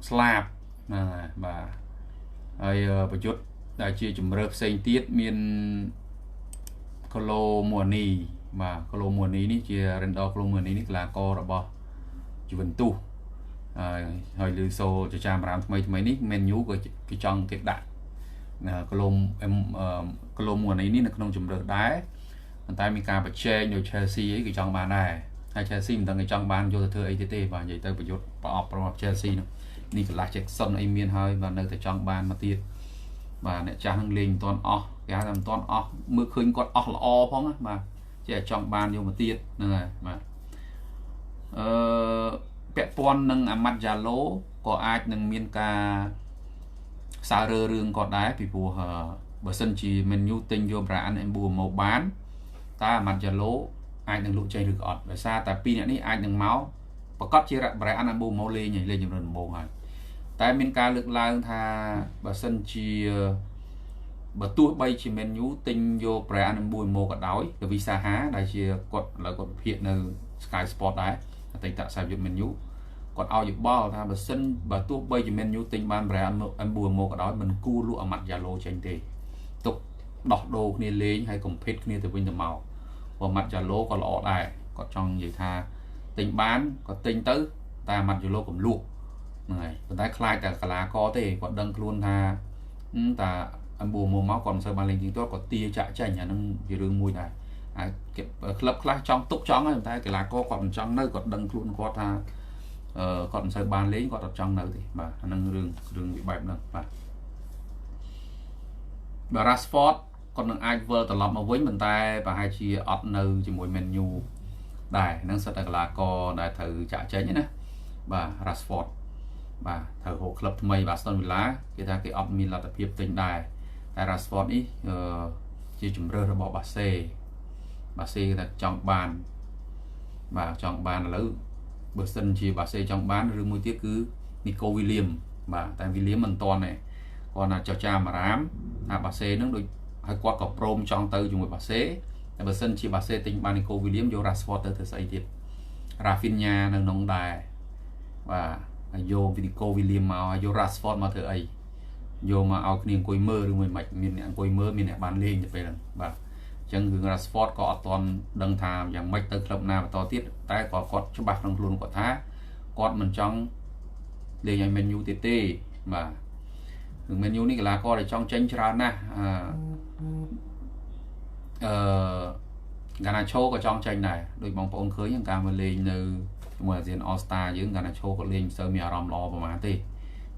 ស្លាបហ្នឹងហើយបាទហើយប្រយុទ្ធដែលជាជំរើសផ្សេងទៀតមាន កូឡូមួនីបាទកូឡូមួនីនេះជា Randall កូឡូមួនីនេះកីឡាកររបស់ជីវិនទូសហើយហើយលឺសូចចាមរាមថ្មីថ្មីនេះ Man U ក៏គេចង់គេដាក់កូឡូកូឡូមួនីនេះនៅក្នុងជំរើសដែរប៉ុន្តែមានការប្រជែងដោយ Chelsea អីគេចង់បានដែរហើយ Chelsea មិនដឹងគេចង់បានយកទៅធ្វើអីទេទេបាទនិយាយទៅប្រយុទ្ធប្រអប់របស់ Chelsea នោះនេះកន្លះ Jackson អីមានហើយបាទនៅតែចង់បានមកទៀតបាទអ្នកចាស់នឹងលេងមិនទាន់អស់គេហៅថាមិនទាន់អស់មើលឃើញគាត់អស់ល្អផងណាបាទចេះចង់បានយកមកទៀតហ្នឹងហើយបាទអឺពាក់ព័ន្ធនឹងអាម៉ាត់យ៉ាឡូក៏អាចនឹងមានការសើរើរឿងគាត់ដែរពីព្រោះបើសិនជា Man U ទិញយក Bryan Mbeumo បានតើអាម៉ាត់យ៉ាឡូអាចនឹងលក់ចេញឬក៏អត់ដោយសារតែពីរអ្នកនេះអាចនឹងមកប្រកាសជា Bryan Mbeumo លេងហើយលេងជំរឿនដំបូងហើយតែមានការលើកឡើងថាបើសិនជាបើទោះបីជា Man U ទិញយក Bryan Mbeumo ក៏ដោយលវីសាហាដែលជាគាត់ឥឡូវគាត់វិភាគនៅ Sky Sport ដែរអតីតខ្សែយុទ្ធ Man U គាត់ឲ្យយោបល់ថាបើសិនបើទោះបីជា Man U ទិញបាន Bryan Mbeumo ក៏ដោយមិនគួរលក់អាម៉ាត់យ៉ាឡូចេញទេទុកដោះដូរគ្នាលេងហើយកុំភេទគ្នាទៅវិញទៅមកព្រោះអាម៉ាត់យ៉ាឡូក៏ល្អដែរគាត់ចង់និយាយថាទិញបានក៏ទិញទៅតែអាម៉ាត់យ៉ាឡូកុំលក់ហ្នឹងហើយប៉ុន្តែខ្លាចតែកីឡាករទេគាត់ដឹងខ្លួនថាតាអម្បូមកមកគាត់មិនសូវបានលេងជាងទាត់គាត់ទាចាក់ចេញអាហ្នឹងជារឿងមួយដែរហើយក្លឹបខ្លះចង់ទុកចង់ហើយតែកីឡាករគាត់មិនចង់នៅគាត់ដឹងខ្លួនគាត់ថាអឺគាត់មិនសូវបានលេងគាត់អត់ចង់នៅទេបាទអាហ្នឹងរឿងរឿងវាបែបហ្នឹងបាទបាទ Rashford គាត់នឹងអាចវិលត្រឡប់មកវិញប៉ុន្តែប្រហែលជាអត់នៅជាមួយ Man U ដែរហ្នឹងសិតតែកីឡាករដែលត្រូវចាក់ចេញណាបាទ Rashford បាទត្រូវរកក្លឹបថ្មីបាទ Aston Villa គេថាគេអត់មានលទ្ធភាពទិញដែរតែ Rashford នេះជាជំរើសរបស់បាសេបាសេគេថាចង់បានបាទចង់បានឥឡូវបើសិនជាបាសេចង់បានឬមួយទៀតគឺនីកូវីលៀមបាទតែវីលៀមមិនតាន់ទេគាត់ណាចចាមារាមថាបាសេនឹងដូចហើយគាត់ក៏ព្រមចង់ទៅជាមួយបាសេតែបើសិនជាបាសេទិញបាននីកូវីលៀមយក Rashford ទៅធ្វើស្អីទៀត Rafinha នៅក្នុងដែរបាទហើយយកវីនីកូវីលៀមមកយក Rashford មកធ្វើអីយកមកឲ្យគ្នាអង្គុយមើលឬមួយមិនមានអ្នកអង្គុយមើលមានអ្នកបានលេងទៅពេលហ្នឹងបាទអញ្ចឹងគឺ Rashford ក៏អត់ទាន់ដឹងថាយ៉ាងម៉េចទៅក្លឹបណាបន្តទៀតតែក៏គាត់ច្បាស់ក្នុងខ្លួនគាត់ថាគាត់មិនចង់លេងឲ្យ Man U ទៀតទេបាទនឹង Man U នេះកីឡាករដែលចង់ចេញច្រើនណាស់អឺអឺហ្គាណាឆូក៏ចង់ចេញដែរដូចបងប្អូនឃើញការមកលេងនៅជាមួយអាស៊ាន All Star យើងហ្គាណាឆូក៏លេងមិនសូវមានអារម្មណ៍ល្អប្រហែលទេ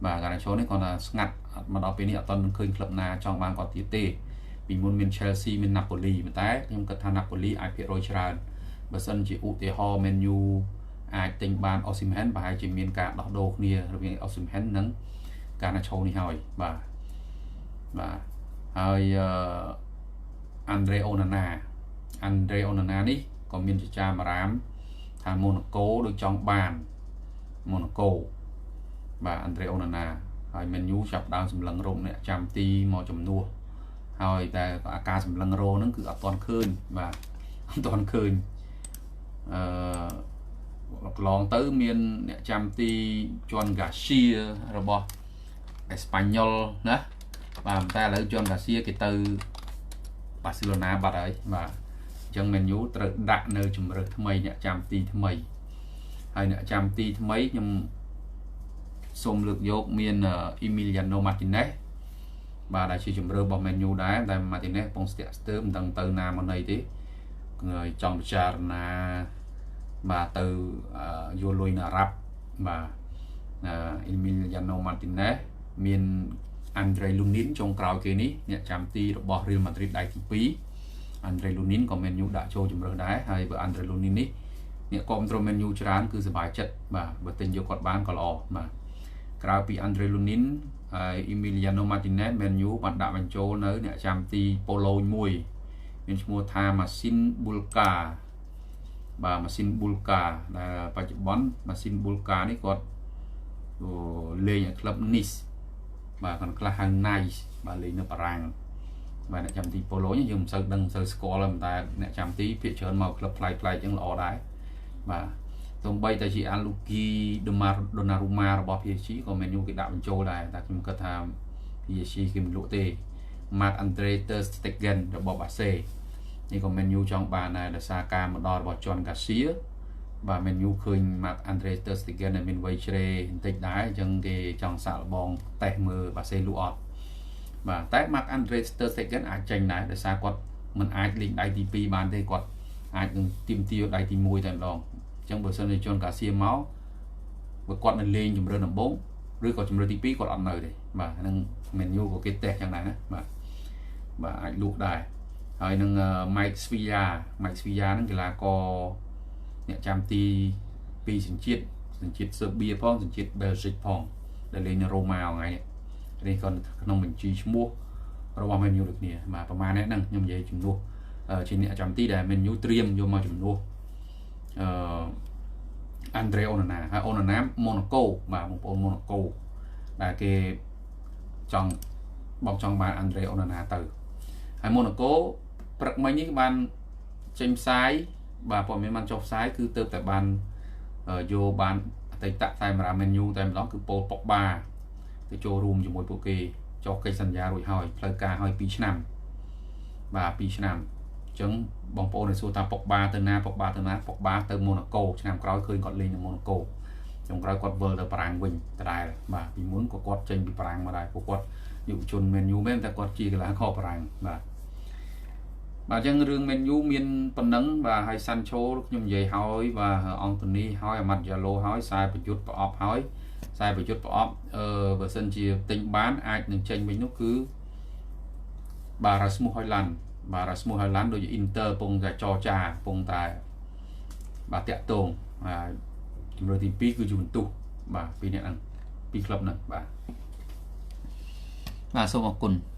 បាទហ្គាណាឆូនេះគាត់ថាស្ងាត់មកដល់ពេលនេះអត់ទាន់ឃើញក្លឹបណាចង់បានគាត់ទៀតទេពីមុនមាន Chelsea មាន Napoli ប៉ុន្តែខ្ញុំគិតថា Napoli អាចភាគរយច្រើនបើសិនជាឧទាហរណ៍ Man U អាចទិញបាន Osimhen ប្រហែលជាមានការដោះដូរគ្នារវាង Osimhen និងហ្គាណាឆូនេះហើយបាទបាទហើយអឺ Andre Onana Andre Onana នេះក៏មានចចាមអារាមថាម៉ូណាកូដូចចង់បានម៉ូណាកូបាទ Andre Onana ហើយ Man U ចាប់ដើមសម្លឹងរោគអ្នកចាំទីមកជំនួសហើយតែអាការសម្លឹងរោហ្នឹងគឺអត់ទាន់ឃើញបាទអត់ទាន់ឃើញអឺកន្លងទៅមានអ្នកចាំទីជន់ហ្គាសៀរបស់អេស្ប៉ាញ៉ុលណាបាទតែឥឡូវជន់ហ្គាសៀគេទៅបាសេឡូណាបាត់ហើយបាទអញ្ចឹង Man U ត្រូវដាក់នៅជំរើសថ្មីអ្នកចាំទីថ្មីហើយអ្នកចាំទីថ្មីខ្ញុំសូមលើកយកមាន Emiliano Martinez បាទដែលជាជំរើសរបស់ Man U ដែរតែ Martinez កំពុងស្ទាក់ស្ទើរមិនដឹងទៅណាមកណីទេចង់ពិចារណាបាទទៅយកលុយនៅអារ៉ាប់បាទ Emiliano Martinez មាន Andre Lunin ចុងក្រោយគេនេះអ្នកចាំទីរបស់ Real Madrid ដៃទី2 Andre Lunin ក៏ Man U ដាក់ចូលជំរើសដែរហើយបើ Andre Lunin នេះអ្នកគ្រប់គ្រង Man U ច្រើនគឺសប្បាយចិត្តបាទបើទិញយកគាត់បានក៏ល្អបាទក្រៅពី Andre Lunin ហើយ Emiliano Martinez Man U បានដាក់បញ្ចូលនៅអ្នកចាំទីប៉ូឡូញមួយមានឈ្មោះថា Marcin Bulka បាទ Marcin Bulka ដែលបច្ចុប្បន្ន Marcin Bulka នេះគាត់លេងឲ្យក្លឹប Nice បាទគាត់ខ្លះហៅ Nice បាទលេងនៅបារាំងបាទអ្នកចាំទីប៉ូឡូញយើងមិនសូវដឹងមិនសូវស្គាល់ទេតែអ្នកចាំទីភាគច្រើនមកក្លឹបប្លែកប្លែកចឹងល្អដែរបាទ សូម្បីតែជា Aluki Donnarumma របស់ PSG ក៏ Man U គេដាក់បញ្ចូលដែរតែខ្ញុំគិតថា PSG គេមិនលក់ទេ Marc Andre ter Stegen របស់បាសេនេះក៏ Man U ចង់បានដែរដោយសារការមកដល់របស់ John Garcia បាទ Man U ឃើញ Marc Andre ter Stegen ដែលមានវ័យជ្រេបន្តិចដែរអញ្ចឹងគេចង់សាកល្បងតេស្តមើលបាសេលក់អត់បាទតែ Marc Andre ter Stegen អាចចេញដែរដោយសារគាត់មិនអាចលេងដៃទី2បានទេគាត់អាចនឹងទីមទាដៃទី1តែម្ដងអញ្ចឹងបើសិនជា John Garcia មកបើគាត់នៅលេងជំរឿនដំបូងឬក៏ជំរឿនទី2គាត់អត់នៅទេបាទហ្នឹង Man U ក៏គេតេស្តចឹងដែរណាបាទបាទអាចលក់ដែរហើយនឹង Mike Svilar Mike Svilar ហ្នឹងកីឡាករអ្នកចាំទីពីរសញ្ជាតិសញ្ជាតិសេរបៀផងសញ្ជាតិបែលហ្សិកផងដែលលេងនៅរ៉ូម៉ាថ្ងៃនេះនេះក៏ក្នុងបញ្ជីឈ្មោះរបស់ Man U ដូចគ្នាបាទប្រហែលអ្នកហ្នឹងខ្ញុំនិយាយជំនួសជាអ្នកចាំទីដែល Man U ត្រៀមយកមកជំនួសអឺអាន់ដ្រេអូណាណាហើយអូណាណាម៉ូណាកូបាទបងប្អូនម៉ូណាកូដែលគេចង់បោកចង់បានអាន់ដ្រេអូណាណាទៅហើយម៉ូណាកូព្រឹកមិញនេះបានចេញផ្សាយបាទព័ត៌មានបានចុះផ្សាយគឺទៅតែបានយកបានអតីតតែមរ៉ាមែនយូតែម្ដងគឺប៉ូលប៉ុកបាទៅចូលរួមជាមួយពួកគេចុះកិច្ចសន្យារួចហើយផ្លូវការហើយ2ឆ្នាំបាទ2ឆ្នាំអញ្ចឹងបងប្អូនដែលសួរថាប៉ុកបាទៅណាប៉ុកបាទៅណាប៉ុកបាទៅម៉ូណាកូឆ្នាំក្រោយឃើញគាត់លេងនៅម៉ូណាកូចុងក្រោយគាត់វិលទៅបារាំងវិញដដែលបាទពីមុនក៏គាត់ចេញពីបារាំងមកដែរពួកគាត់យុវជនមែនយូមែនតែគាត់ជាកីឡាករបារាំងបាទបាទអញ្ចឹងរឿង Man U មានប៉ុណ្ណឹងបាទហើយសាន់ឆូខ្ញុំនិយាយហើយបាទអង់តូនីហើយអាម៉ាត់យ៉ាឡូហើយខ្សែប្រយុទ្ធប្រអប់ហើយខ្សែប្រយុទ្ធប្រអប់អឺបើសិនជាទិញបានអាចនឹងចេញវិញនោះគឺបាទរ៉ាស្មូហយឡាន់បាទរ៉ាស្មូហយឡាន់ដូចជា Inter ពងតែចរចាពងតែបាទតាក់ទងបាទជំរឿទី2គឺយូវិនទុសបាទពីរអ្នកហ្នឹងពីរក្លឹបហ្នឹងបាទបាទសូមអរគុណ។